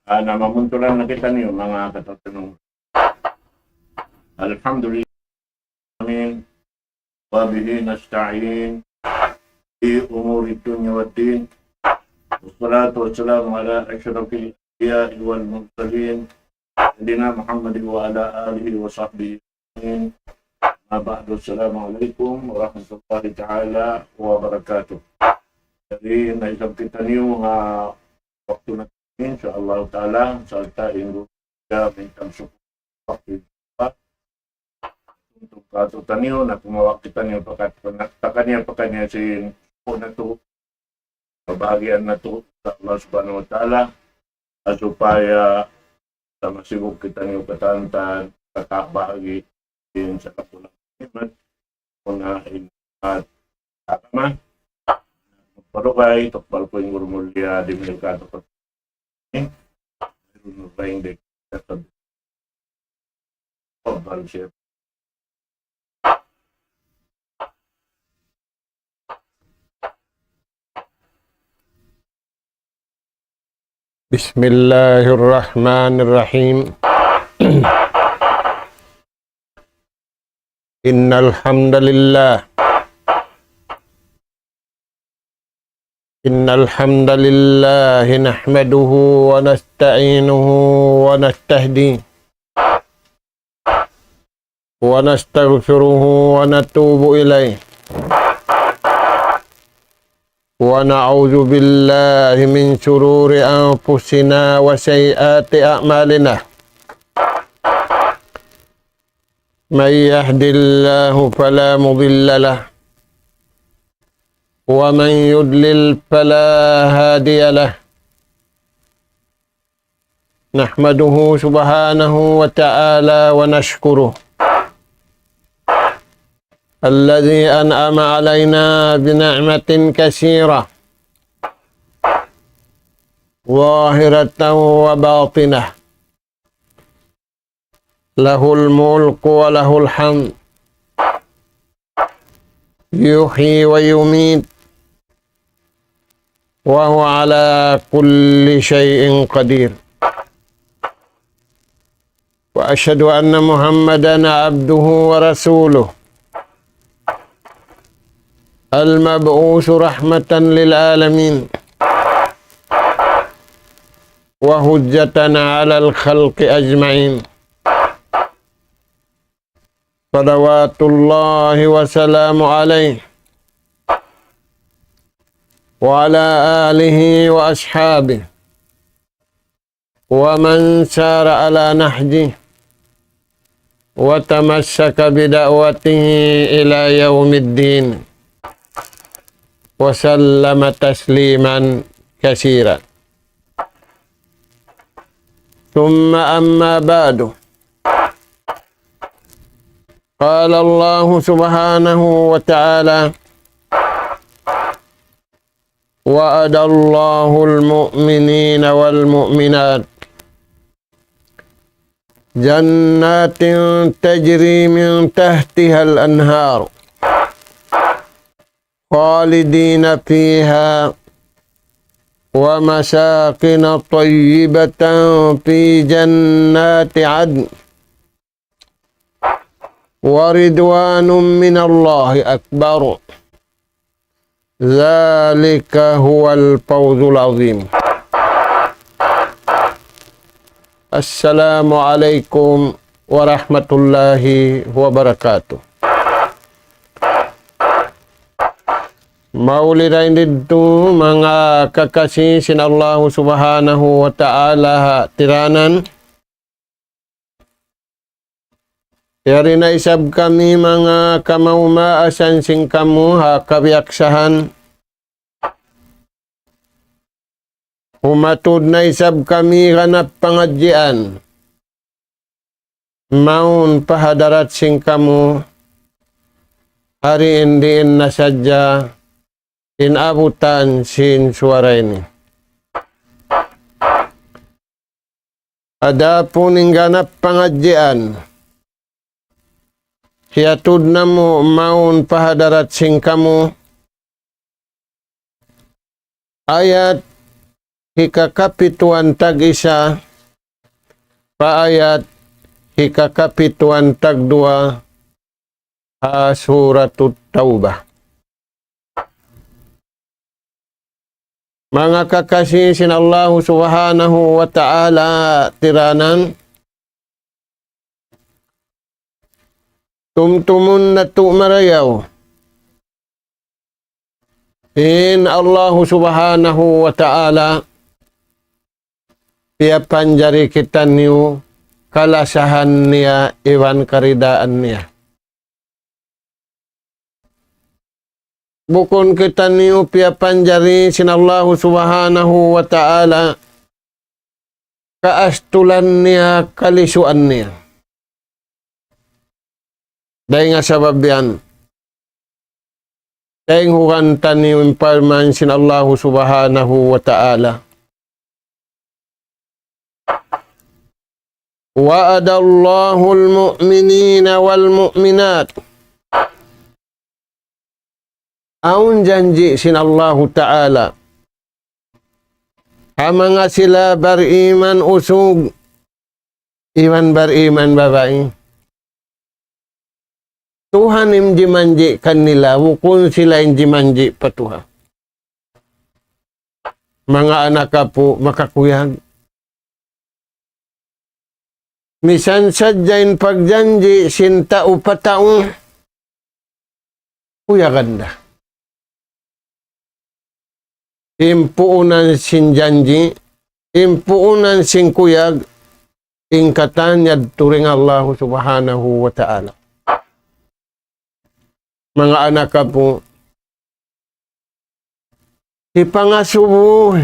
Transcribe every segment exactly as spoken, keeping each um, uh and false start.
Ah, na mamuntulan na kitaniyu, manga kataw-tanaw. Alhamdulillah. Amin. وبه نستعين في أمور الدنيا والدين. والصلاة والسلام على أشرف الأنبياء والمرسلين سيدنا محمد وعلى آله وصحبه أجمعين. أما بعد، السلام عليكم ورحمة الله تعالى وبركاته. Jadi, na isab kitaniyu ha waktu na, insya Allah Ta'ala, sarta' in dunya minsan sukul waktu untuk katu' taniyu, na kumawa' kitaniyu pakat-, pakaniya-pakaniya sin sukul natu', kabahagian natu', insya Allah Subhanahu wa Ta'ala, supaya sama sibuk kitaniyu katan-katan, kakabahagi, in sa kapulang nikmat, puna in nikmat agama, magparugay, tukbal ku in guru mulia, di' milkado ko. Eh, mayroon na ba yung dek-, تفضل شيخ. بسم الله الرحمن الرحيم. إن الحمد لله، إن الحمد لله نحمده ونستعينه ونستهديه ونستغفره ونتوب إليه، ونعوذ بالله من شرور أنفسنا وسيئات أعمالنا. من يهد الله فلا مضل له، ومن يضلل فلا هادي له. نحمده سبحانه وتعالى ونشكره، الذي أنعم علينا بنعمة كثيرة، ظاهرة وباطنة، له الملك وله الحمد، يحيي ويميت، وهو على كل شيء قدير. وأشهد أن محمدا عبده ورسوله، المبعوث رحمة للعالمين، وحجة على الخلق أجمعين. صلوات الله وسلامه عليه وعلى آله وأصحابه ومن سار على نهجه وتمسك بدعوته إلى يوم الدين، وسلم تسليما كثيرا. ثم أما بعد، قال الله سبحانه وتعالى: وعد الله المؤمنين والمؤمنات جنات تجري من تحتها الأنهار خالدين فيها ومساكن طيبة في جنات عدن ورضوان من الله أكبر ذلك هو الفوز العظيم. السلام عليكم ورحمة الله وبركاته. Mauli dayn didtu manga kakasi sin Allahu Subhanahu wa Ta'ala ha tiranan. Yari na isab kami manga kamaumaasan sin kamu ha kabiyaksahan. Humatud na isab kami ganap pangadjian. Mawn pa hadarat sin kamu, ari in diin na sadja in abutan sin suwara ini. Adapun in ganap pangadjian, hiyatud namu' mawn pa hadarat sin kamu, Ayat hikakapituan tag-isa pa ayat hikakapituan tagduwa ha Suratut Tawbah. Manga kakasi sin Allahu Subhanahu wa Ta'ala tiranan, tumtumun natu' marayaw in Allahu Subhanahu wa Ta'ala piyapanjari kitaniyu kalasahan niya iban karidaan niya. Bukun kitaniyu piyapanjari sin Allahu Subhanahu wa Ta'ala kaastulan niya, kalisuan niya. Dayn ha sabab yan, dayn hugan taniyu in parman sin Allahu Subhanahu wa Ta'ala. وعد الله المؤمنين والمؤمنات. Awn janji' sin Allahu Ta'ala ha manga sila bariman usug iban bariman babai. Tuhan in jimanji' kanila, bukun sila in jimanji' pa Tuhan. Manga anak apu', makakuyag. Misan sadja in pagjanji' sin tau pa tau, kuyagan da. In puunan sin janji', in puunan sin kuyag, in katan yadtu dayn ha Allahu Subhanahu wa Ta'ala. Manga anak apu', hipangasubu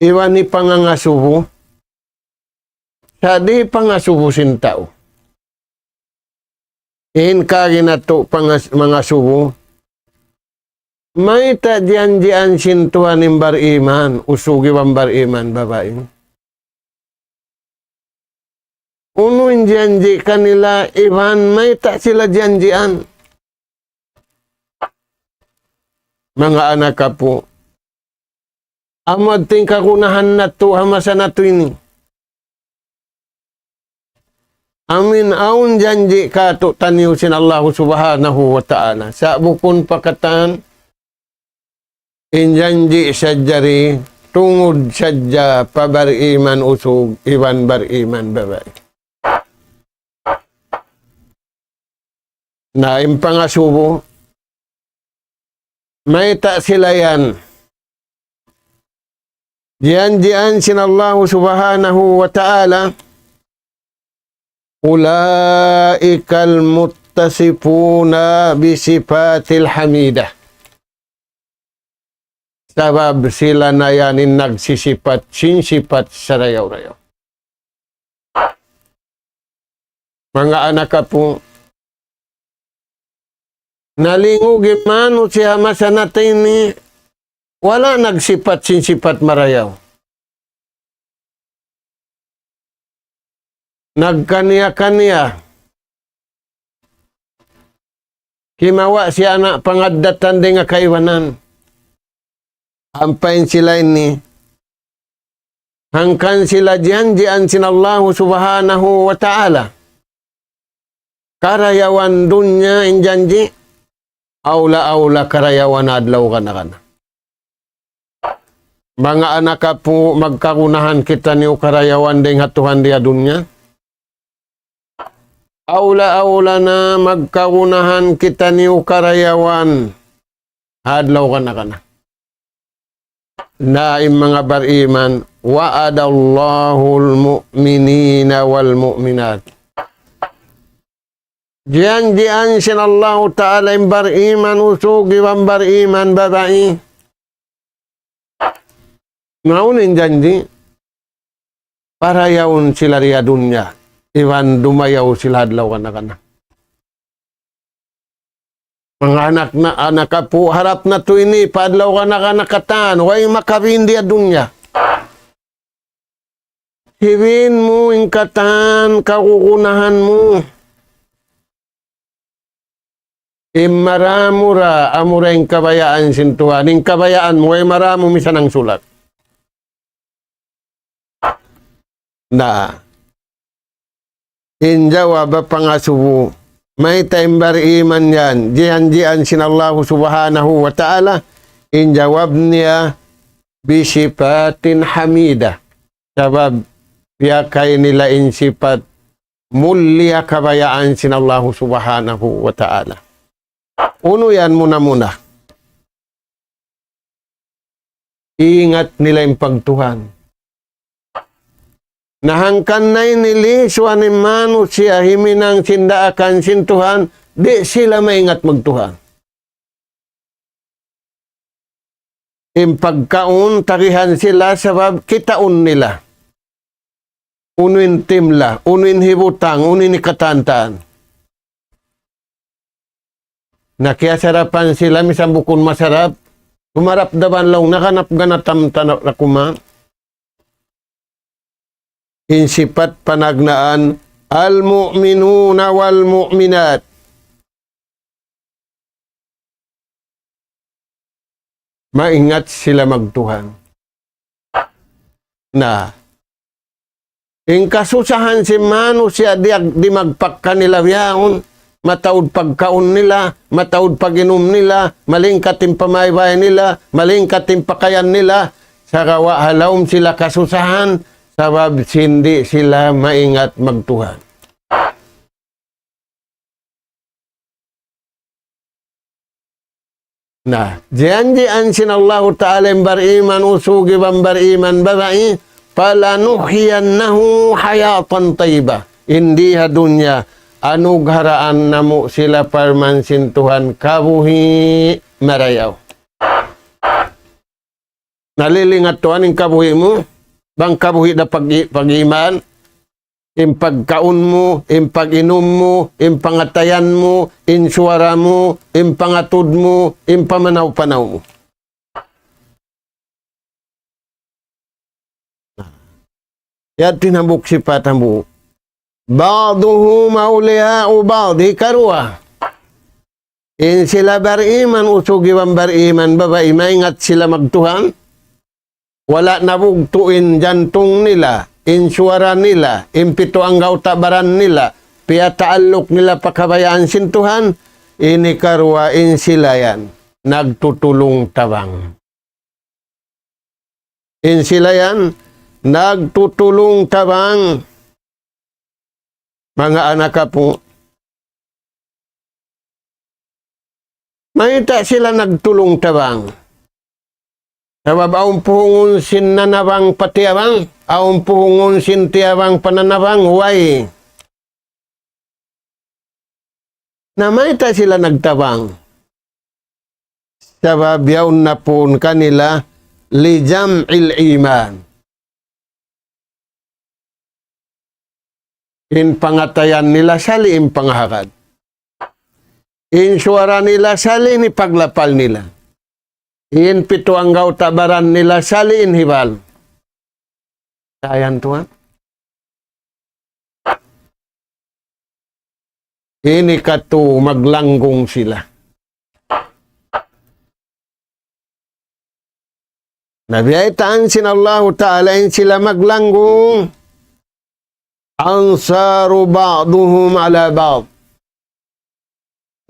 iban hipangangasubu, sa' di' pangasubu sin tau. In kari natu' pangas-, mangasubu, mayta' janjian sin Tuhan in bariman usug iban bariman babai? Unu in janji' kanila iban mayta' sila janjian? Manga anak apu', amu yadtu in kagunahan natu' ha masa natu' ini. Amin awn janji' kātu'niyu sin Allahu Subhanahu wa Ta'ala. Sa' bukun pa katan, in janji' sadja di tungud sadja pa bariman usug iban bariman babai. Na in pangasubu, mayta' sila yan? Janjian sin Allahu Subhanahu wa Ta'ala, أولئك المتصفون بالصفات الحميدة. Sabab sila na yan in nagsisipat sin sipat sarayaw-rayaw. Manga anak apu', nalingug in manusiya' ha masa natu' ini, wala' nagsipat sin sipat marayaw. Nagkaniya-kaniya. Kimawa' siya anak pangaddatan dayn ha kaibanan. Ampa in sila ini, hangkan sila janjian sin Allahu Subhanahu wa Ta'ala karayawan dunya in janji', awla-awla karayawan adlaw kana-kana. Manga anak apu', magkagunahan kitaniyu karayawan dayn ha Tuhan di ha dunya. Awla-awla na magkagunahan kitaniyu karayawan adlaw kana-kana. Na in manga bariman, وعد الله المؤمنين والمؤمنات. Janjian sin Allahu Ta'ala in bariman usug iban bariman babai. Mawn in janji', parayawun sila di ha dunya, iban dumayaw sila adlaw kana-kana. Manga anak na, anak apu', harap natu' ini pa adlaw kana-kana katan, way makabin di ha dunya. Hibin mu in katan kagunahan mu. In maramu ra, amura in kabayaan sin Tuhan. In kabayaan mu, way maramu misan hangsulat. Na. In jawab pangasubu, mayta' in bariman yan, jiyanjian sin Allahu Subhanahu wa Ta'ala, in jawab niya, بصفات حميدة. Sabab, piyakay nila in sipat mulia kabayaan sin Allahu Subhanahu wa Ta'ala. Unu yan muna-muna? Ingat nila in pagtuhan. Na hangkan na ini lisuan in manusiya' himinang sin daakan sin Tuhan, di' sila maingat magtuhan. In pagkaun, tagihan sila sabab kitaun nila. Unu in timla, unu in hibutang, unu in hikatantan. Na kiyasarapan sila, misan bukun masarap, sumarap da ba in laung, naganap-ganap tam-, tanak na kuma. In sipat panagnaan, المؤمنون والمؤمنات. Maingat sila magtuhan. Na, in kasusahan sin manusiya' di, di' magpakka nila bihaun, mataud pagkaun nila, mataud pag-inum nila, malingkat in pamaybay nila, malingkat in pakayan nila, sagawa' ha lawm sila kasusahan, sabab sin di' sila maingat magtuhan. Na, jiyanjian sin Allahu Ta'ala in bariman usug iban bariman babai, فلنحيينه حياة طيبة. In di ha dunya, anugharaan namu' sila parman sin Tuhan kabuhi' marayaw. Nalilingat tuwan in kabuhi' mu, bang kabuhi' da pag-, pag-iman, in pagkaun mu, in pag-inum mu, in pangatayan mu, in suwara mu, in pangatud mu, in pamanaw-panaw mu. Yadtu in hambuuk sipat hambuuk. بعضهم أولياء بعض. Hikaruwa. In sila bariman usug iban bariman babai maingat sila magtuhan. Wala' nabugtu' in jantung nila, in suwara nila, in pitu anggawta' baran nila, piyataalluk nila pa kabayaan sin Tuhan, ini karuwa in sila yan, nagtutulung-tabang. In sila yan, nagtutulung-tabang. Manga anak apu'. Mayta' sila nagtulung-tabang? Sabab awn puhungun sin nanabang pa tiyabang, awn puhungun sin tiyabang pa nanabang, way. Na mayta' sila nagtabang? Sabab yaun na pun kanila لجمع الإيمان. In pangatayan nila sali' in pangahagad. In suwara nila sali' in paglapal nila. In pitu anggawta' baran nila sali' in hibal. Ayan tuwan. Ini katu' maglanggung sila. Na biyaytaan sin Allahu Ta'ala in sila maglanggung. أنصار بعضهم على بعض.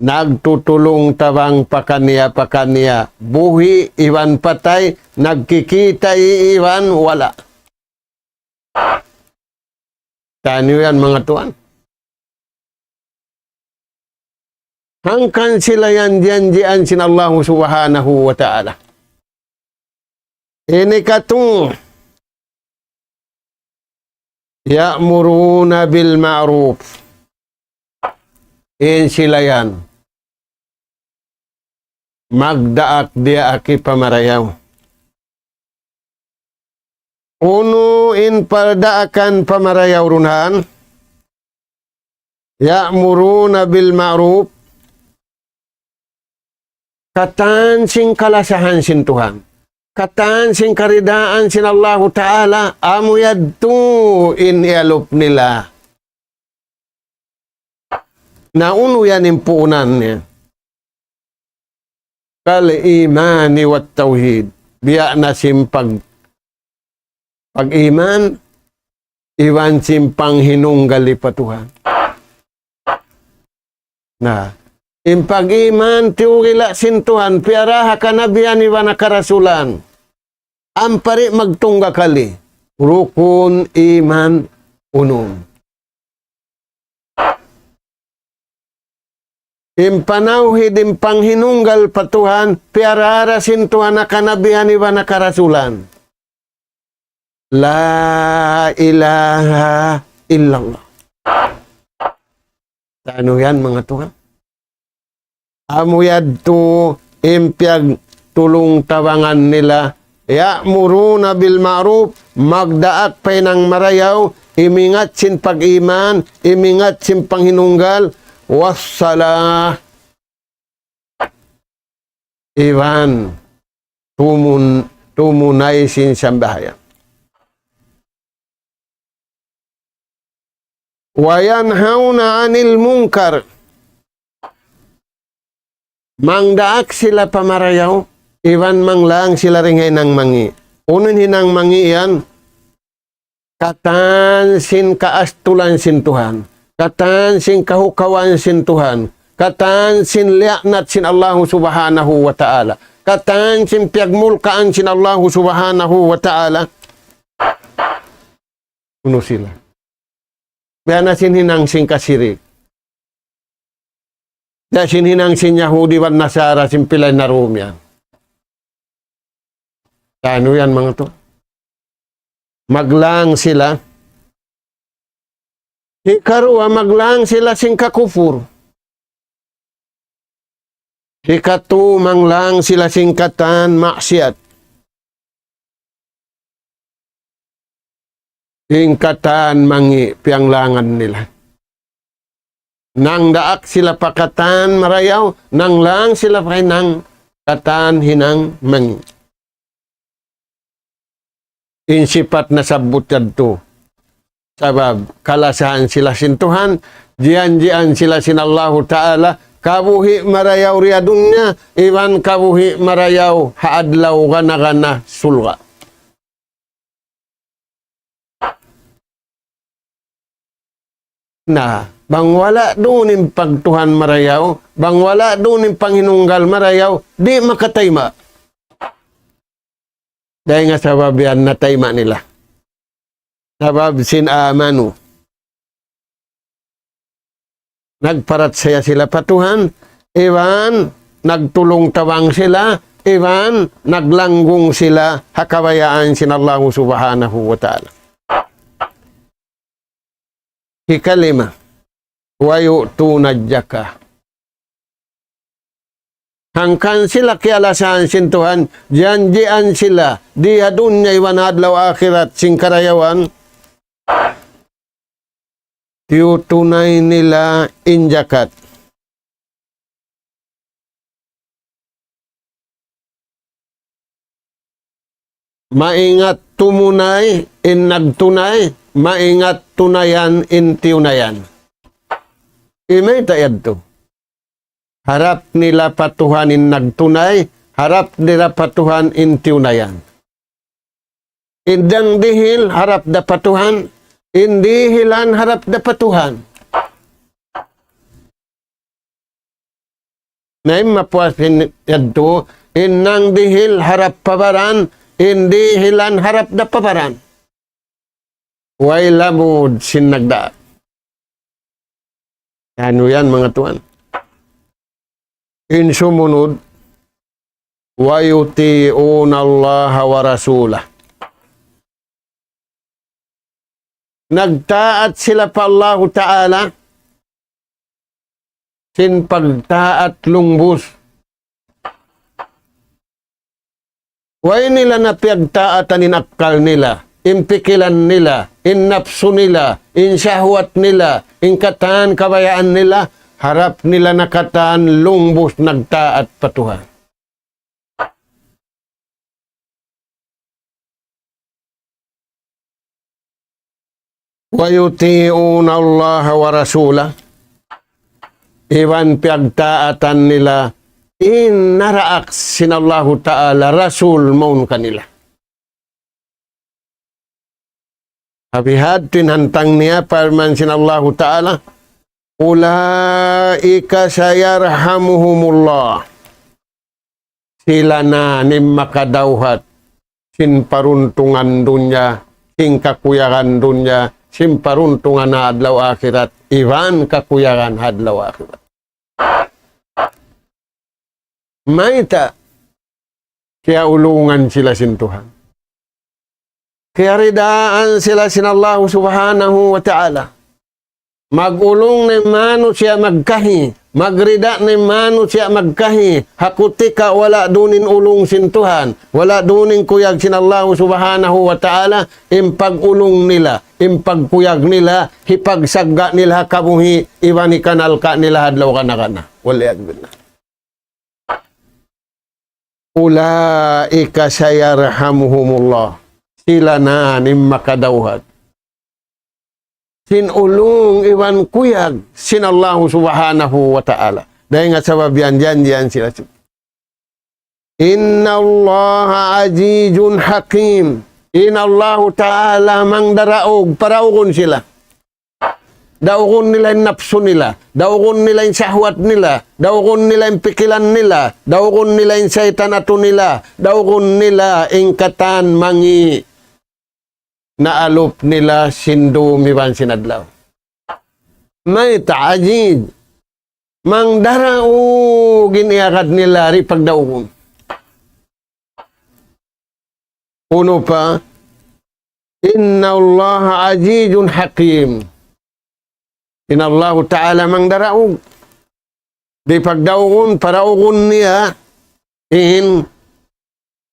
Nagtutulung-tabang pakaniya-pakaniya. Buhi' iban patay, nagkikita' iban wala'. Taniyu yan, manga tuwan. Hangkan sila yan jiyanjian sin Allahu Subhanahu wa Ta'ala. Ini katu', يأمرون بالمعروف. In sila yan, magdaak diyaak pamarayaw. Unu in pardaakan pamarayaw duun? يأمرون بالمعروف. Katan sin kalasahan sin Tuhan. Katan sin karidaan sin Allahu Ta'ala, amu yadtu in iyalup nila. Na unu yan in puunan niya? كالإيمان والتوحيد. Biya' na sin pag-, pag-iman, iban sin panghinunggal pa Tuhan. Na, in pag-iman, tiyugila' sin Tuhan, piyara ha kanabihan iban ha karasulan. Ampa di' magtungga' kali. Rukun iman unum. In panawhid, in panghinunggal pa Tuhan, piyara sin Tuhan ha kanabihan iban ha karasulan. La ilaha illallah. Unu yan, manga tuwan? Amu yadtu in piyagtulung-tabangan nila, يأمرون بالمعروف, magdaak pa hinang marayaw, imingat sin pag-iman, imingat sin panghinunggal, والصلاة, iban tumun-, tumunay sin sambahayang. وينهون عن المنكر. Mangdaak sila pa marayaw, iban manglang sila dayn ha hinang mangi'. Unu in hinang mangi' yan? Katan sin kaastulan sin Tuhan. Katan sin kahukawan sin Tuhan. Katan sin liyaanat sin Allahu Subhanahu wa Ta'ala. Katan sin piyagmulkaan sin Allahu Subhanahu wa Ta'ala. Unu sila? Biya' na sin hinang sin kasirik. Biya' sin hinang sin Yahudi iban Nasara sin pilay na Rumian. Unu yan, manga tuwan? Maglang sila. Hikaruwa, maglang sila sin kakupur. Hikatu, manglang sila sin katan maksiyat. In katan mangi' piyanglangan nila. Nangdaak sila pa katan marayaw, nanglang sila pa hinang katan hinang mangi'. In sipat nasabbut yadtu. Sabab kalasahan sila sin Tuhan, jianjian sila sin Allahu Ta'ala, kabuhi' marayaw di ha dunya, iban kabuhi' marayaw ha adlaw gana-gana surga'. Na, bang wala' duun in pagtuhan marayaw, bang wala' duun in panghinunggal marayaw, di' makatayma'. Dayn ha sabab yan natayma' nila. Sabab sin amanu. Nagparachaya sila pa Tuhan, iban nagtulung-tabang sila, iban naglanggung sila ha kabayaan sin Allahu Subhanahu wa Ta'ala. Hikalima, ويؤتون الزكاة. Hangkan sila kiyalasahan sin Tuhan, janjian sila di ha dunya iban adlaw akhirat sin karayawan, tiyutunay nila in jakat. Maingat tumunay in nagtunay, maingat tunayan in tiyunayan. Imayta' yadtu? Harap nila pa Tuhan in nagtunay, harap nila pa Tuhan in tiyunayan. In dihil harap da pa Tuhan, in dihilan harap da pa Tuhan. Na in mapuas in yadtu, in nangdihil harap pa baran, in dihilan harap da pa baran. Way lamud sin nagdaak. Unu yan, manga tuwan? In sumunud, ويطيعون الله ورسوله. Nagtaat sila pa Allahu Ta'ala, sin pagtaat lungbus. Way nila na piyagtaatan in akkal nila, in pikilan nila, in napsu nila, in shahwat nila, in katan kabayaan nila, harap nila na katan lungbus nagtaat pa Tuhan. ويطيعون الله ورسوله. Iban piyagtaatan nila in naraak sin Allahu Ta'ala Rasul mawn kanila. Hāti hadtu in hantang niya, parman sin Allahu Ta'ala, أولئك سيرحمهم الله. Sila na in makadawhat sin paruntungan dunya, sin kakuyagan dunya, sin paruntungan adlaw akhirat, iban kakuyagan adlaw akhirat. Mayta'? Kiyaulungan sila sin Tuhan. Kiyaridaan sila sin Allahu Subhanahu wa Ta'ala. Mag-ulung na in manusiya' magkahi, magrida na in manusiya' magkahi, ha kutika wala' duun in ulung sin Tuhan, wala' duun in kuyag sin Allahu Subhanahu wa Ta'ala, in pag-ulung nila, in pagkuyag nila, hipagsagga' nila ha kabuhi', iban hikanalka' nila ha adlaw kana-kana. والعياذ بالله. أولئك سيرحمهم الله. Sila na in makadawhat sin ulung iban kuyag sin Allahu Subhanahu wa Ta'ala. Dayn ha sabab yan, janjian sila. إن الله عزيز حكيم. In Allahu Ta'ala mangdaraug, paraugun sila. Daugun nila in napsu nila, daugun nila in sahwat nila, daugun nila in pikilan nila, daugun nila in saytan atu nila, daugun nila in katan mangi' naalup nila sin dum iban sin adlaw. Mayta'? Aziz. Mangdaraug in iyagad nila di' pagdaugun. Unu pa, إن الله عزيز حكيم. In Allahu Ta'ala mangdaraug. Di' pagdaugun, paraugun niya in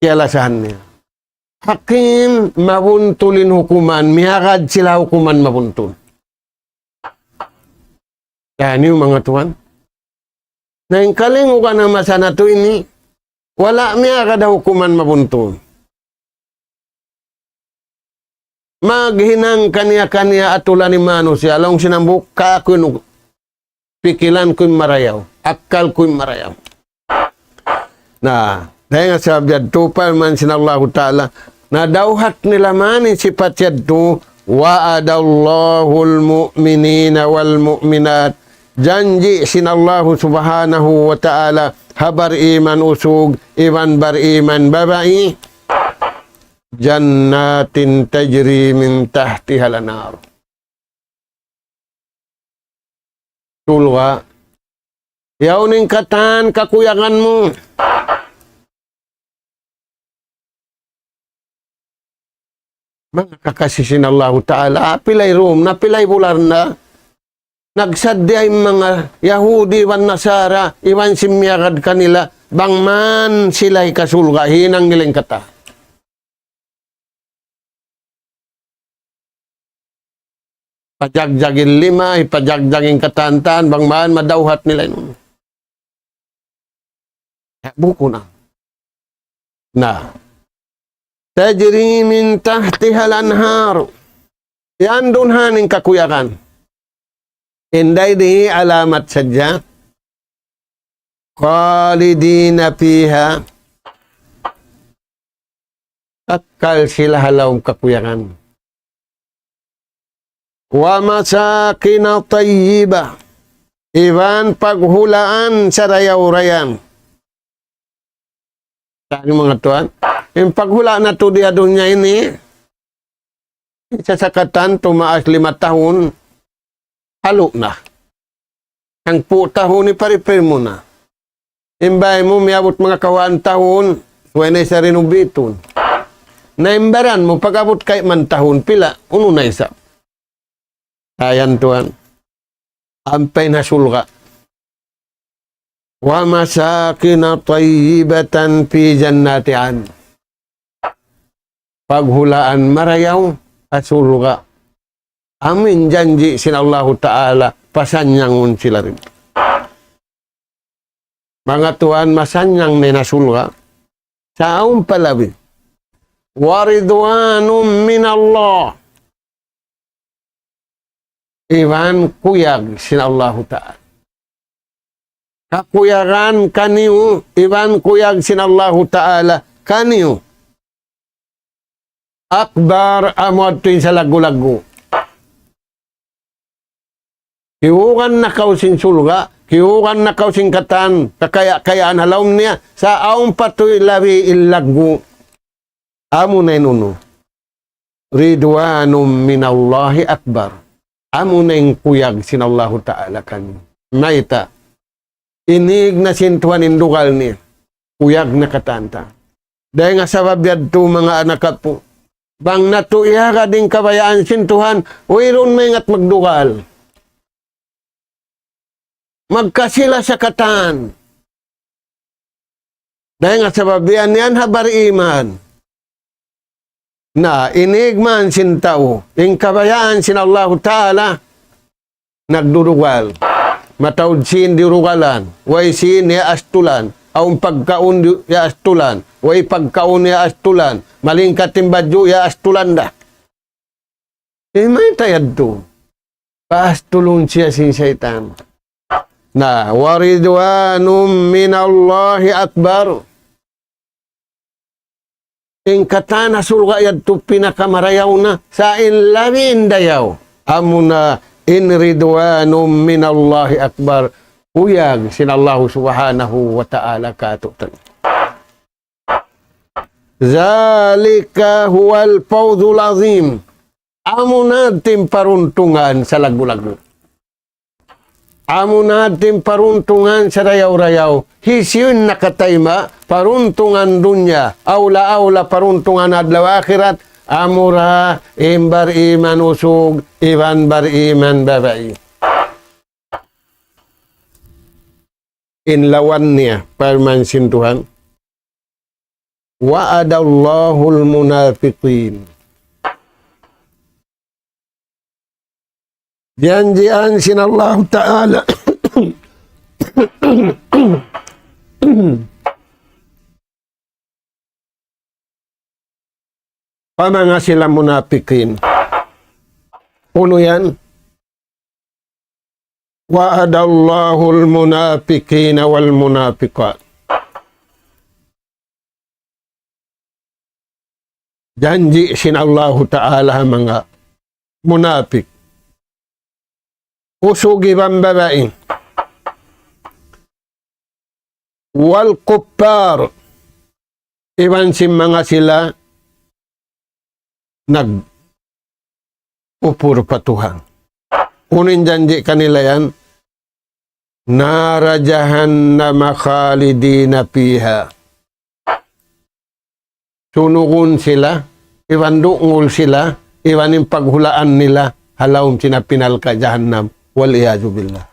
kiyalasahan niya. Hakim, mabuntul in hukuman, miyagad sila hukuman mabuntul. Yan in manga tuwan. Na in kalingugan ha masa natu' ini, wala' miyagad ha hukuman mabuntul. Maghinang kaniya-kaniya atulan in manusiya', laung sin hambuuk, kaku' in pikilan ku in marayaw, akkal ku in marayaw. Na, dayn ha sabab yadtu, parman sin Allahu Ta'ala, na dawhat nila man in sipat yadtu, وعد الله المؤمنين والمؤمنات. Janji' sin Allahu Subhanahu wa Ta'ala ha bariman usug iban bariman babai, جنات تجري من تحتها الأنهار. Surga'. Yaun in katan kakuyagan mu. Manga kakasi sin Allahu Ta'ala, pilay rum na, pilay bulan na. Nagsaddiya in manga Yahudi iban Nasara, iban sin miyagad kanila, bang man sila hikasulga', hinang nila in katan. Pajagjag in lima, hipajagjag in katan-katan, bang man madawhat nila in unu. Ya, buku na. Na. تجري من تحتها الأنهار. Yan duun ha yan in kakuyagan. Inday di alamat sadja. خالدين فيها. Akkal sila ha lawm kakuyagan. ومساكن طيبة. Iban paghulaan sarayaw-rayaw. Tani manga tuwan, in paghula' natu' di ha dunya ini, isa sa katan tumaas lima tahun, halu' na. Hangpu' tahun, ipa-repair mu na. In bāy mu miyabut manga kawhaan tahun, subay na isab renovate-un. Na in baran mu, pag-abut kayman tahun, pila, unu na isab. Ayan tuwan. Ampa in ha surga'. ومساكن طيبة في جنات عدن. Paghulaan marayaw ha surga'. Amu in janji' sin Allahu Ta'ala, pasanyangun sila didtu. Manga tuwan, masannyang na in ha surga'. Sa' awn pa labi. ورضوان من الله. Iban kuyag sin Allahu Ta'ala. kakuyagan kaniyu, iban kuyag sin Allahu Ta'ala kaniyu. Akbar, amu yadtu in salaggu'-laggu'. Kiyugan na kaw sin surga', kiyugan na kaw sin katan kakaya'-kayaan ha lawm niya, sa' awn pa tuud labi in laggu'. Amuna in unu. Ridwanun minallahi akbar. Amuna in kuyag sin Allahu Ta'ala kaniyu. Mayta'? Inīg na sin Tuhan in dugal niya. Kuyag na katan ta. Dayn ha sabab yadtu manga anak apu'. Bang natu' iyagad in kabayaan sin Tuhan, wayruun maingat magdugal. Magkasi-lasa katan. Dayn ha sabab yan, yan ha bariman. Na, inīg man sin tau in kabayaan sin Allahu Ta'ala, nagdudugal. Mataud sin dirugalan, way sin iyaastulan, awn pagkaun di-, iyaastulan, way pagkaun iyaastulan, malingkat in badju' iyaastulan da. Eh, mayta' yadtu? Paastulun siya sin saytan. Na, wa ridwanun minallahi akbar. In katan ha surga' yadtu pinakamarayaw na, sa' in labi in dayaw. Amuna in ridwanun minallahi akbar. Kuyag sin Allahu Subhanahu wa Ta'ala kātu'niyu. Dhalika huwal fawzul azim. Amuna in paruntungan salaggu'-laggu'. Amuna in paruntungan sarayaw-rayaw, hisiyu in nakatayma' paruntungan dunya, awla-awla paruntungan adlaw akhirat, amura in bariman usug, iban bariman babai. In lawan niya, parman sin Tuhan, وعد الله المنافقين. Janjian sin Allahu Ta'ala pa manga sila munapikin. Unu yan? وعد الله المنافقين والمنافقات. Janji' sin Allahu Ta'ala ha manga munapik. Usug iban babai. والكفار. Iban sin manga sila nag-upur pa Tuhan. Unu in janji' kanila yan? نار جهنم خالدين فيها. Sunugun sila, iban dungul sila, iban in paghulaan nila, ha lawm sin api narka' jahannam. والعياذ بالله.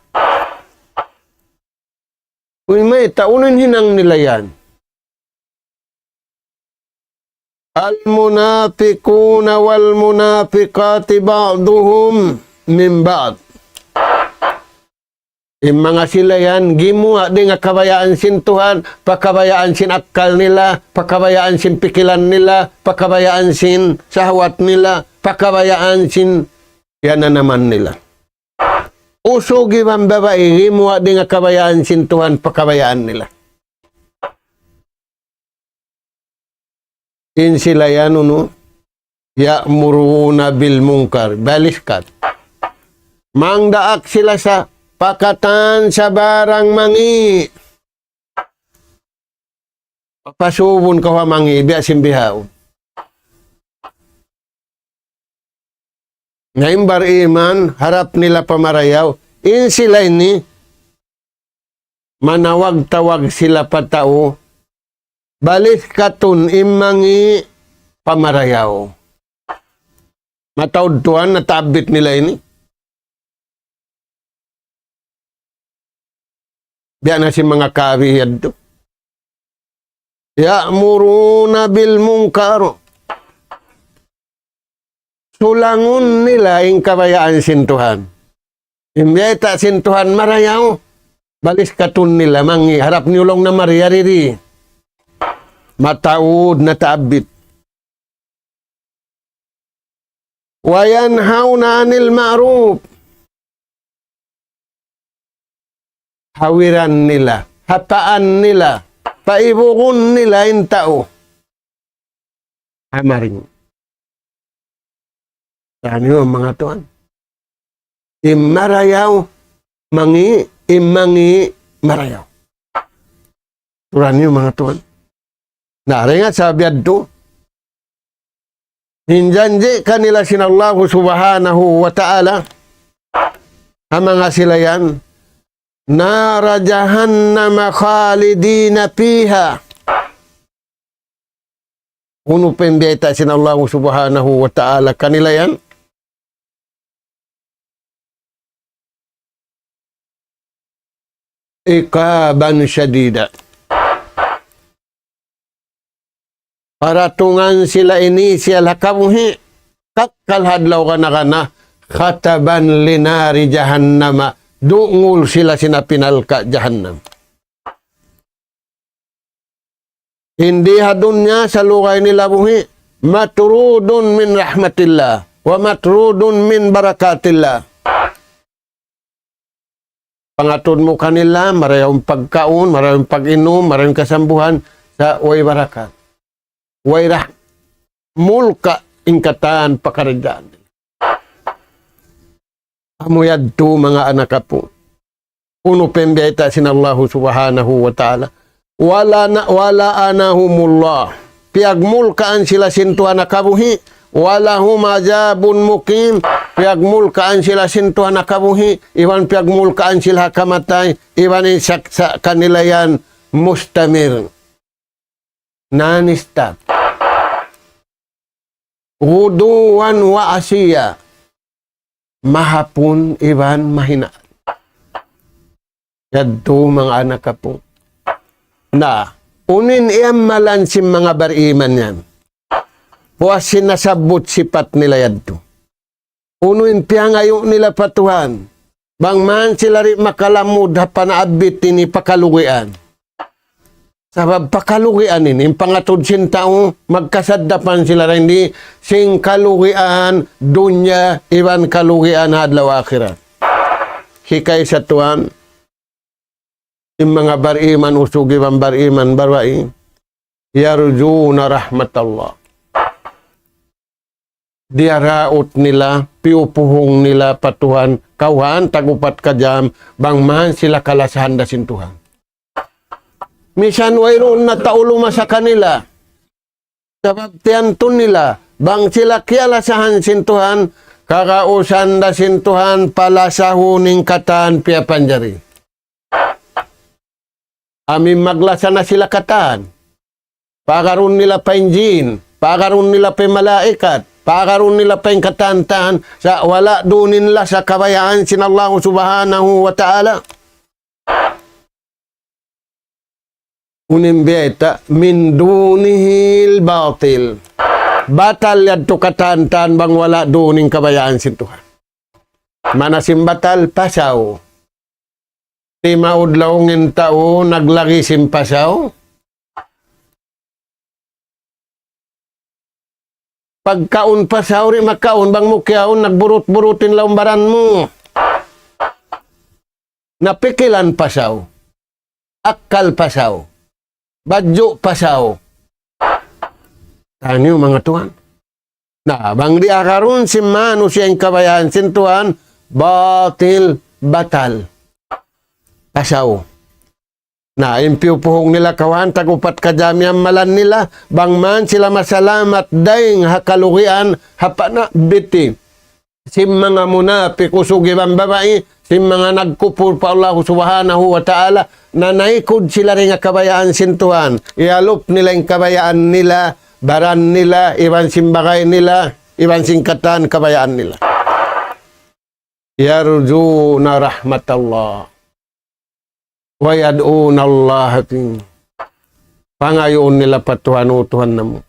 Uy, mayta', unu in hinang nila yan? المنافقون والمنافقات بعضهم من بعض. In manga sila yan, gimuwa' dayn ha kabayaan sin Tuhan, pa kabayaan sin akkal nila, pa kabayaan sin pikilan nila, pa kabayaan sin sahwat nila, pa kabayaan sin iyananaman nila. Usug iban babai, gimuwa' dayn ha kabayaan sin Tuhan pa kabayaan nila. In sila yan unu, يأمرون بالمنكر, baliskat. Mangdaak sila sa pa katan sa barang mangi'. Papasubun kaw ha mangi', biya' sin bihaun. Na in bariman, harap nila pa marayaw. In sila ini, manawag-tawag sila pa tau, baliskatun in mangi' pa marayaw. Mataud tuwan na tabit nila ini. Biya' na sin manga kawi yadtu. يأمرون بالمنكر. Sulangun nila in kabayaan sin Tuhan. In biyayta' sin Tuhan marayaw, baliskatun nila mangi' harap niyu laung na mari, yari di. Mataud na tabit. وينهون عن المعروف. hawiran nila, hapaan nila, paibugun nila in tau. Amaring. Taniyu manga tuwan. In marayaw, mangi', in mangi', marayaw. Taniyu manga tuwan. Na, dayn ha sabab yadtu, hinjanji' kanila sin Allahu Subhanahu wa Ta'ala, ha manga sila yan, نار جهنم خالدين فيها. Unu pa in biyayta' sin Allahu Subhanahu wa Ta'ala kanila yan? عقابا شديدا. Paratungan sila ini sila ha kabuhi', kakkal ha adlaw kana-kana, khataban li nari jahannama, dungul sila sin api narka' jahannam. Hindi ha dunya salugay nila buhi', matrudun min rahmatillah, wa matrudun min barakatillah. Pangatud mu kanila, marayaw in pagkaun, marayaw in pag-inum, marayaw in kasambuhan, sa' way barakat. Way rah-, mulka' in katan pakaradjaan. Amu yadtu manga anak apu'. Unu pa in biyayta' sin Allahu Subhanahu wa Ta'ala. Wala na-, ولعنهم الله. Piyagmulkaan sila sin Tuhan ha kabuhi'. ولهم عذاب مقيم. Piyagmulkaan sila sin Tuhan ha kabuhi'. Iban piyagmulkaan sila ha kamatay. Iban in saksa' kanila yan mustamir. Non-stop. غدوا وعشيا. Mahapun iban mahinang. Yadtu manga anak apu'. Na, unu in iyamalan sin manga bariman yan. Puas sin nasabbut sipat nila yadtu. Unu in piyangayu' nila pa Tuhan. Bang man sila di' makalamud ha panaabbit ini pakalugian. Sabab pakalugian ini, in pangatud sin tau, magkasaddapan sila dayn di, sin kalugian dunya, iban kalugian adlaw akhirat. Hikay sa tuwan, in manga bariman usug iban bariman babai, يرجون رحمة الله. Diyaraut nila, piyupuhung nila pa Tuhan, kawhaan tag-upat ka jam, bang man sila kalasahan da sin Tuhan. Misan wayruun na tau lumasa kanila. Sabab tiyantun nila, bang sila kiyalasahan sin Tuhan, kagausan da sin Tuhan, palasahun in katan piyapanjari. Amu in maglasa na sila katan. Paagarun nila pa in jin, paagarun nila pa in malaikat, paagarun nila pa in katan-katan, sa' wala' duun in lasa kabayaan sin Allah Subhanahu wa Ta'ala. Unu in biyayta', من دونه الباطل. Batal yadtu katan-katan bang wala' duun in kabayaan sin Tuhan. Maana sin batal, pasaw. Timaud laung in tau naglagi sin pasaw. Pagkaun pasaw, di' makaun, bang mu kiyaun, nagburut-burut in laung baran mu. Na pikilan pasaw. Akkal pasaw. Badju' pasaw. Taniyu manga tuwan. Na, bang di' agarun sin manusiya' in kabayaan sin Tuhan, batil, batal. Pasaw. Na, in piyupuhung nila kawhaan tag-upat ka jam in amalan nila, bang man sila masalamat dayn ha kalugian, ha panaabbit ini. Sin manga munapik usug iban babai, sin manga nagkupur pa Allah Subhanahu wa Ta'ala, nanaykud sila dayn ha kabayaan sin Tuhan. Iyalup nila in kabayaan nila, baran nila, iban sin bagay nila, iban sin katan kabayaan nila. يرجون رحمة الله ويدعون الله في. Pangayuun nila pa Tuhan, "O Tuhan namu',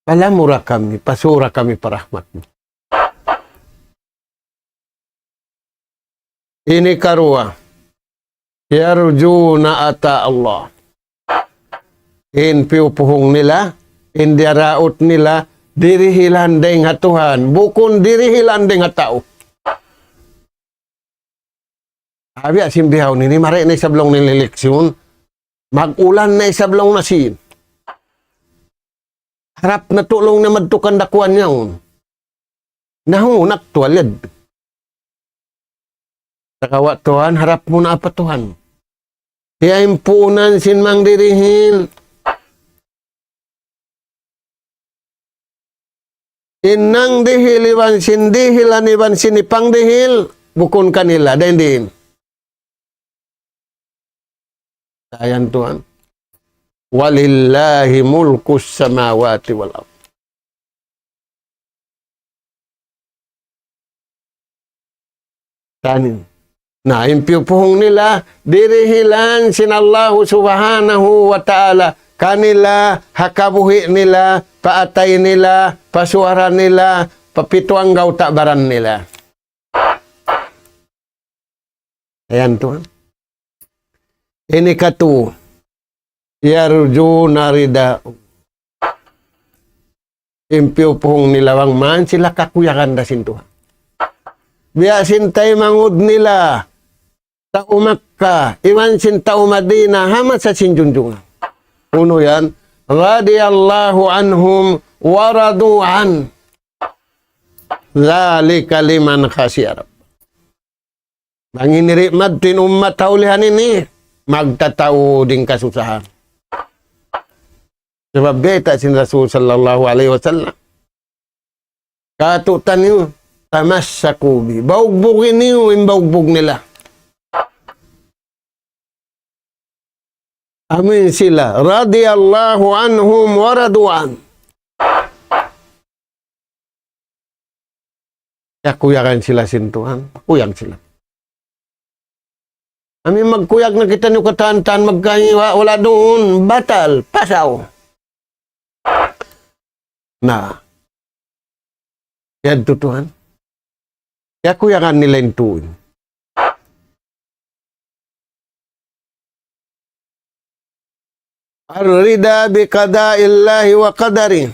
palamura kami, pasura kami pa rahmat mu." Ini karuwa, يرجون عطاء الله. In piyupuhung nila, in diyaraut nila, dirihilan dayn ha Tuhan, bukun dirihilan dayn ha tau. Abi, asin bihaun ini, mari na isab laung nila eleksyon. Mag-ulan na isab laung na sin. Harap na tuud laung na madtu kan dakuan yaun. Nahun aktual yad. Sagawa' Tuhan, harap mu na apa Tuhan. Hiya in puunan sin mangdirihil. In nangdihil iban sin dihilan iban sin ipangdihil, bukun kanila, dayn diin. Dayn Tuhan. ولله ملك السماوات والأرض. Tanin. Na, in piyupuhung nila, dirihilan sin Allahu Subhanahu wa Ta'ala, kanila, ha kabuhi' nila, pa atay nila, pa suwara nila, pa pitu anggawta' baran nila. Ayan, Tuhan. Ini katu, يرجون رضا. In piyupuhung nila bang man sila kakuyagan da sin Tuhan. Biya' sin taymanghud nila, tau Makkah, iban sin tau Madinah, ha masa sin junjungan. Unu yan? رضي الله عنهم ورضوا عنه. ذلك لمن خشي ربه. Bang ini ri madtu in ummat ha ulihan ini, magtataud in kasusahan. Sabab bayta' sin Rasul sallallahu alayhi wasallam. Katu'taniyu, تمسكوا بي. Baugbug niyu, in baugbug nila. Amin sila, رضي الله عنهم ورضوا عنه. Kakuyagan sila sin Tuhan, kuyag sila. Amin magkuyag na kitaniyu katan-katan magkahi, wa-, wala' duun, batal, pasaw. Na. Yadtu Tuhan. Kakuyagan nila in Tuhan. الرضا بقضاء الله وقدره.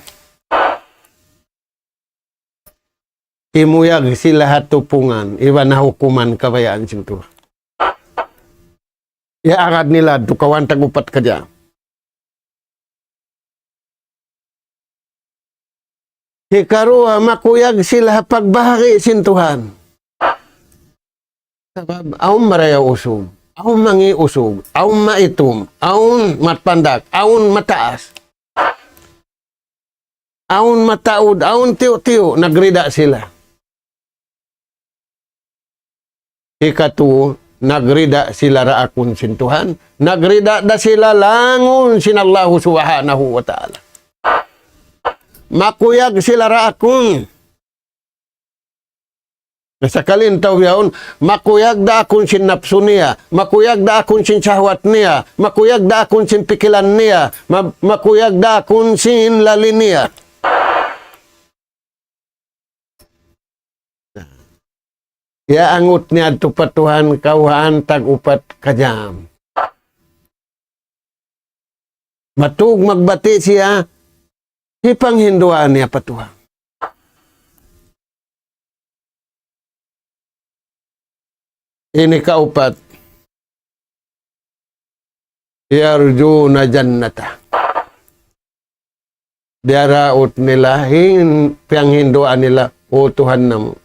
Kimuyag sila ha tupungan, iban ha hukuman kabayaan sin Tuhan. Iyaagad nila, dukawan tag-upat kadja. Hikaruwa, makuyag sila ha pagbahagi' sin Tuhan. Sabab, awn marayaw usug, awn mangi' usug, awn maitum, awn matpandak, awn mataas, awn mataud, awn tiyu'-tiyu', nagrida sila. Hikatu, nagrida sila daakun sin Tuhan. Nagrida da sila langun sin Allahu Subhanahu wa Ta'ala. Makuyag sila daakun. Sakali in tau bihaun, makuyag daakun sin napsu niya, makuyag daakun sin sahwat niya, makuyag daakun sin pikilan niya, ma-, makuyag daakun sin lali niya. Iyaangut niya yadtu pa Tuhan kawhaan tag-upat ka jam. Matug magbati' siya, hipanghinduan niya pa Tuhan. Ini kaupat. يرجون جنته. Diyaraut nila, hin-, piyanghinduan nila, "O Tuhan namu',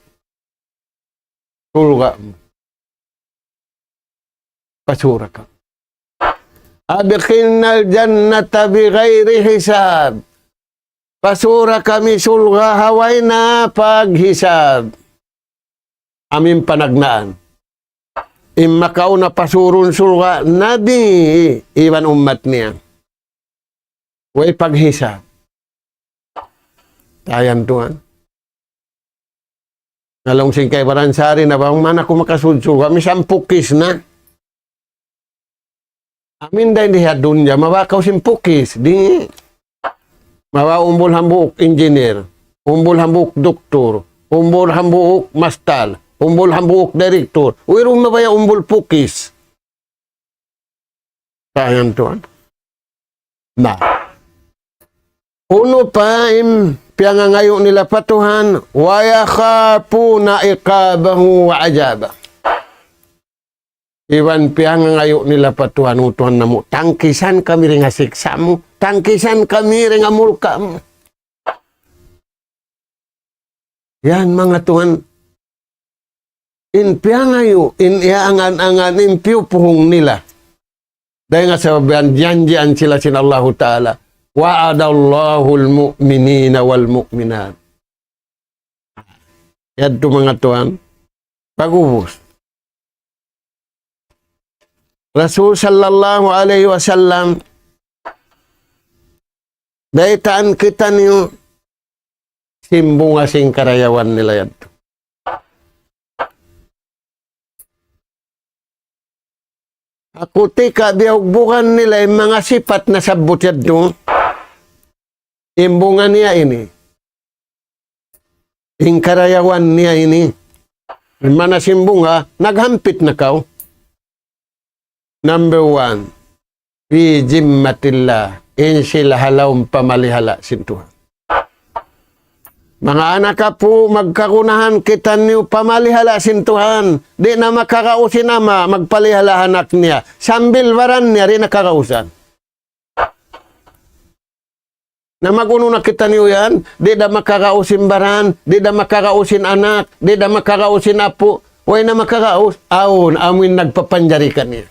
surga' mu. Pasura kami. أدخلنا الجنة بغير حساب. Pasura kami surga' ha way na paghisab." Amu in panagnaan. In makauna pasurun surga', Nabi iban ummat niya. Way paghisab. Tayan Tuhan. Na laung sin kaibanan sari na bang man aku makasud surga', misan pukis na. Amu in dayn di ha dunya, mabawa kaw sin pukis, di'. Mabawa umbul hambuuk engineer, umbul hambuuk doktor, umbul hambuuk mastal, umbul hambuuk direktor. Wayruun mabaya' umbul pukis. Tayan Tuhan. Na. Unu pa in piyangangayu' nila pa Tuhan, ويخافون عقابه وعذابه. Iban piyangangayu' nila pa Tuhan, "O Tuhan namu', tangkisan kami dayn ha siksa' mu, tangkisan kami dayn ha mulka' mu." Yan, manga tuwan, in piyangayu', in iyaangan-angan, in piyupuhung nila. Dayn ha sabab yan, janjian sila sin Allahu Ta'ala. وعد الله المؤمنين والمؤمنات. Yadtu manga tuwan, pag'ubus. Rasul sallallahu alayhi wasallam, baytaan kitaniyu sin bunga sin karayawan nila yadtu. Aku tika biyugbugan nila in manga sipat nasabbut yadtu. In bunga niya ini. In karayawan niya ini. In mana sin bunga, naghampit na kaw. Number one, في ذمة الله. In sila ha lawm pamalihala' sin Tuhan. Manga anak apu', magkagunahan kitaniyu pamalihala' sin Tuhan. Di' na makaraus in ama', magpalihala' anak niya. Sambil baran niya, di' na karausan. Na mag-unu na kitaniyu yan, di' da makaraus in baran, di' da makaraus in anak, di' da makaraus in apu', way na makaraus, awn, amu in nagpapanjari kaniya.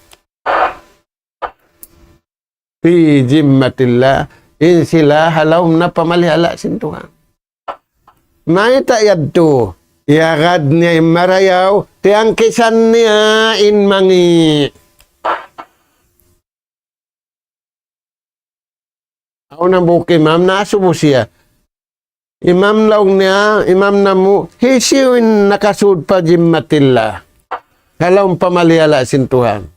في ذمة الله, in sila ha lawm na pamalihala' sin Tuhan. Mayta' yadtu, iyagad niya in marayaw, tiyangkisan niya in mangi'. Awn hambuuk imam naasubu siya. Imam laung niya, imam namu', hisiyu in nakasud pa ذمة الله. Ha lawm pamalihala' sin Tuhan.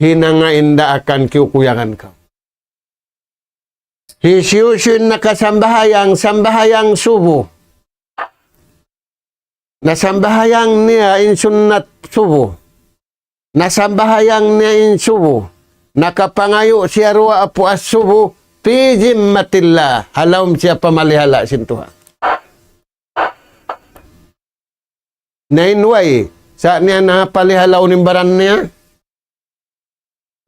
Hinanga in daakan kiyukuyagan kaw. Hisiyu-siyu in nakasambahayang, sambahayang subu. Nasambahayang niya in sunnat subu. Nasambahayang niya in subu. Nakapangayu' siya duwa apu' as-subu. في ذمة الله. Ha lawm siya pamalihala' sin Tuhan. Na in way, sa' niya na palihala'un in baran niya?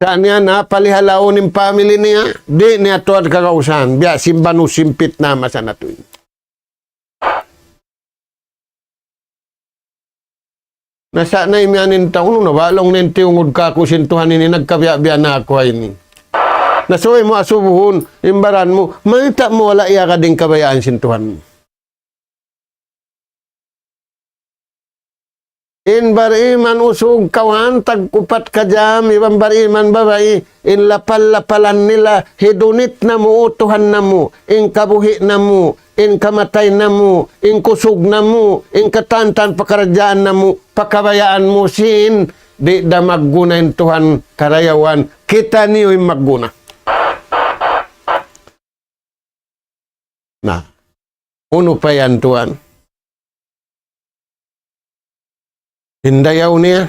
Sa' niya na palihala'un in family niya? Di' niya tuud karausan, biya' sin banu sin pitna masa natu' ini. Na sa' na imiyan in tau, "Unu na ba, laung niya, in tiyungud kāku' sin Tuhan ini, nagkabiya'-biya' na aku ha ini." Na subay mu asubuhun in baran mu, mayta' mu wala' iyagad in kabayaan sin Tuhan mu. In bariman usug kawhaan tag-upat ka jam, iban bariman babai, in lapal-lapalan nila, hi dunit namu', O Tuhan namu', in kabuhi' namu', in kamatay namu', in kusug namu', in katantan pakaradjaan namu', pakabayaan mu sin, di' da magguna in Tuhan karayawan, kitaniyu in magguna. Na, unu pa yan tuwan? In dayaw niya,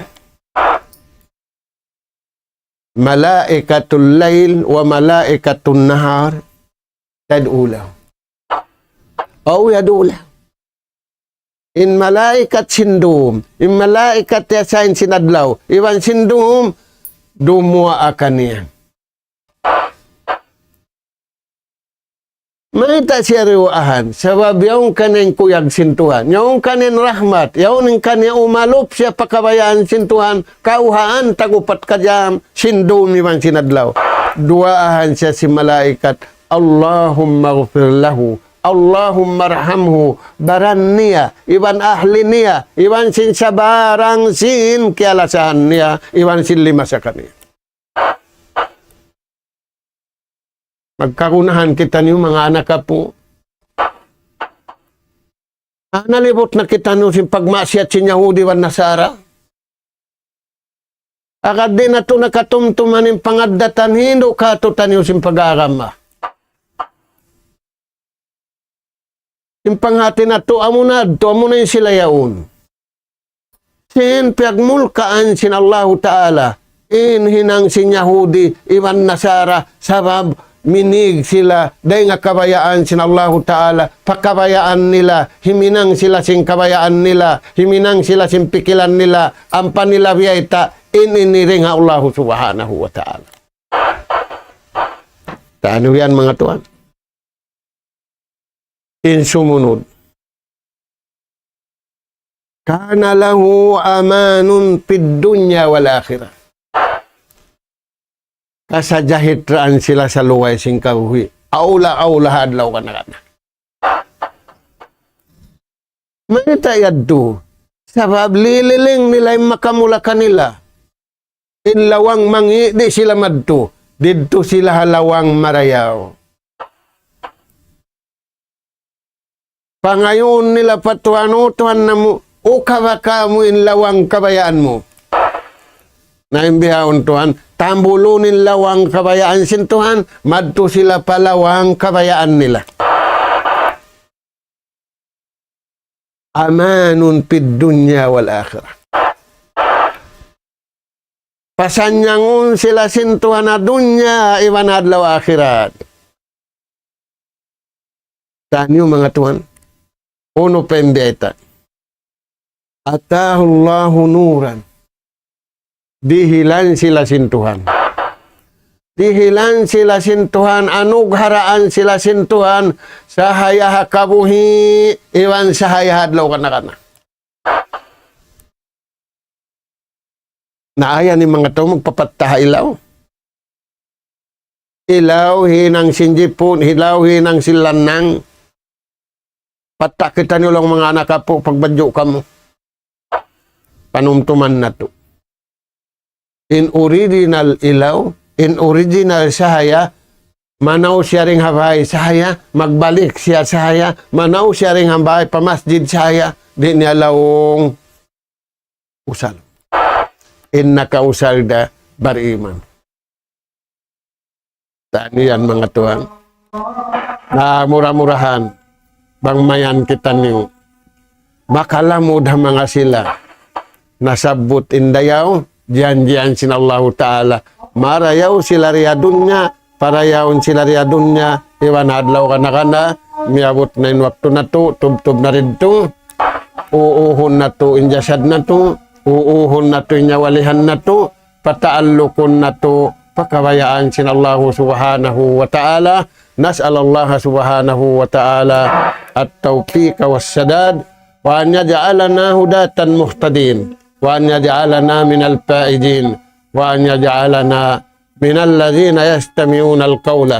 ملائكة الليل وملائكة النهار تدعو له أو يدعو له. In malaikat sin dum, in malaikat ya sa in sin adlaw, iban sin dum, dumuwaa kaniya. Mayta' siya diyuwaahan? Sabab yaun kaniya in kuyag sin Tuhan, yaun kaniya in rahmat, yaun in kaniya umalup siya pa kabayaan sin Tuhan, kawhaan tag-upat ka jam, sin dum iban sin adlaw. Duwaahan siya sin malaikat, اللهم اغفر له، اللهم ارحمه, baran niya, iban ahli niya, iban sin sabarang sin kiyalasahan niya, iban sin limasa kaniya. Magkagunahan kitaniyu manga anak apu'. Ah, nalibut na kitaniyu sin pagmaksiyat sin Yahudi iban Nasara. Agad di' natu' na katumtuman in pangaddatan hindu' kātu'niyu sin pag-agama. In panghati natu', amuna yadtu, amuna in sila yaun. Sin piyagmulkaan sin Allahu Ta'ala, in hinang sin Yahudi, iban Nasara, sabab minīg sila dayn ha kabayaan sin Allahu Ta'ala, pa kabayaan nila, himinang sila sin kabayaan nila, himinang sila sin pikilan nila, ampa nila biyayta' in ini dayn ha Allahu Subhanahu wa Ta'ala. Tanu yan, manga tuwan. In sumunud. كان له أمان في الدنيا والآخرة. Kasajahitraan sila saluway sin kabuhi'. Awla-awla ha adlaw kana-kana. Mayta' yadtu? Sabab lililing nila in makamula kanila. In lawang mangi', di' sila madtu. Didtu sila ha lawang marayaw. Pangayuun nila pa Tuhan, "O Tuhan namu', ukawa kāmu' in lawang kabayaan mu." Na in bihaun Tuhan, tambulun in lawang kabayaan sin Tuhan, madtu sila pa lawang kabayaan nila. أمان في الدنيا والآخرة. Pasanyangun sila sin Tuhan ha dunya iban adlaw akhirat. Taniyu manga tuwan, unu pa in biyayta'? أتاه الله نورا. Dihilan sila sin Tuhan. Dihilan sila sin Tuhan, anugharaan sila sin Tuhan, sahaya ha kabuhi', iban sahaya ha adlaw kana-kana. Na aya ini manga tau magpapatta ha ilaw. Ilaw hinang sin jipun, ilaw hinang sin lannang. Patta' kitaniyu laung manga anak apu', pagbadju' kamu. Panumtuman natu'. In original ilaw, in original sahaya, manaw siya dayn ha bāy sahaya, magbalik siya sahaya, manaw siya dayn ha bāy pa masjid sahaya, di' niya laung usal. In nakausal da bariman. Taniyan manga tuwan. Na mura-murahan, bang mayan kitaniyu makalamud ha manga sila nasabbut in dayaw, janjian sin Allahu Ta'ala. Marayaw sila di ha dunya, parayawun sila di ha dunya, iban adlaw kana-kana, miyabut na in waktu natu', tubtub na didtu, uuhun natu' in jasad natu', uuhun natu' in nyawalihan natu', pataallukun natu' pa kabayaan sin Allahu Subhanahu wa Ta'ala. نسأل الله سبحانه وتعالى التوفيق والسداد، وأن يجعلنا هداة مهتدين، وأن يجعلنا من الفائزين، وأن يجعلنا من الذين يستمعون القول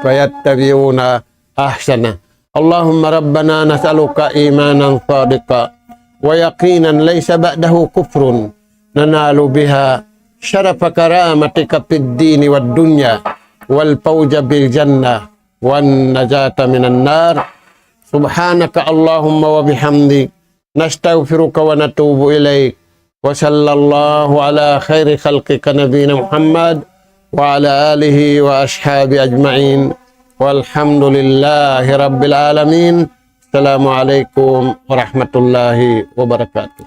فيتبعون أحسنه. اللهم ربنا نسألك إيمانا صادقا ويقينا ليس بعده كفر ننال بها شرف كرامتك في الدين والدنيا والفوز بالجنة والنجاة من النار. سبحانك اللهم وبحمدك، نستغفرك ونتوب إليك. وصلى الله على خير خلقك نبينا محمد وعلى آله وأصحابه أجمعين. والحمد لله رب العالمين. السلام عليكم ورحمة الله وبركاته.